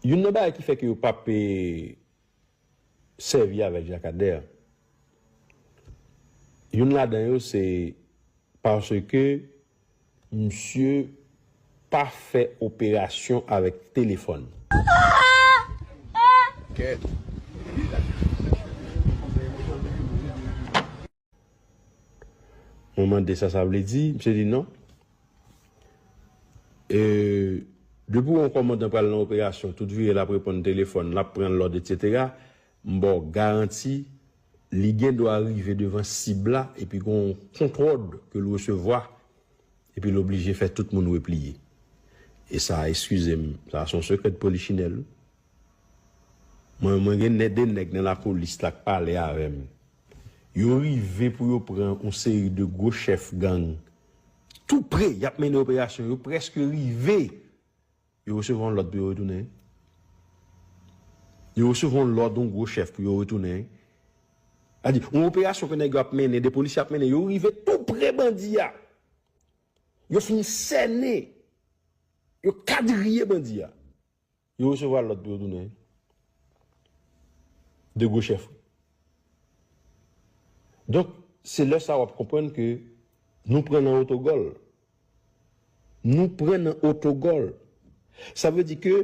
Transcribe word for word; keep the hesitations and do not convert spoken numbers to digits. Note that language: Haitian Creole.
Youn nan bagay ki fè ke yo p ap sèvi avèk Jakadè, youn ladan yo se paske misye pa fè operasyon avèk telefòn. Mwen mande sa sa vle di, misye di non. E, depi yon kòmandan pral nan operasyon, tout vire l ap reponn telefòn, l ap pran lòd, etsetera, m ba w garanti, li gen dwa rive devan sib la, epi gen yon kontwòd ke l resevwa, epi l oblije fè tout moun repliye. E sa, eskize m, sa se yon sekrè de polichinèl. Mwen, mwen gen nè-, de nèg nan lapolis la k pale avè m. Yo rive pou yo pran yon seri de gwo chèf gang tou pre, y ap mennen operasyon, yo prèske rive. Yo resevwa yon lòd pou yo retounen. Yo resevwa yon lòd yon gwo chèf pou yo retounen. Sa di, yon operasyon ke nèg yo ap mennen, de polisye ap mennen, yo rive tou pre bandi a. Yo fin sènen. Yo kadriye bandi a. Yo resevwa lòd pou yo tounen. De gwo chèf. Donk, se lè sa w ap konprann ke nou pran nan otogòl. Nou pran nan otogòl. Sa vle di ke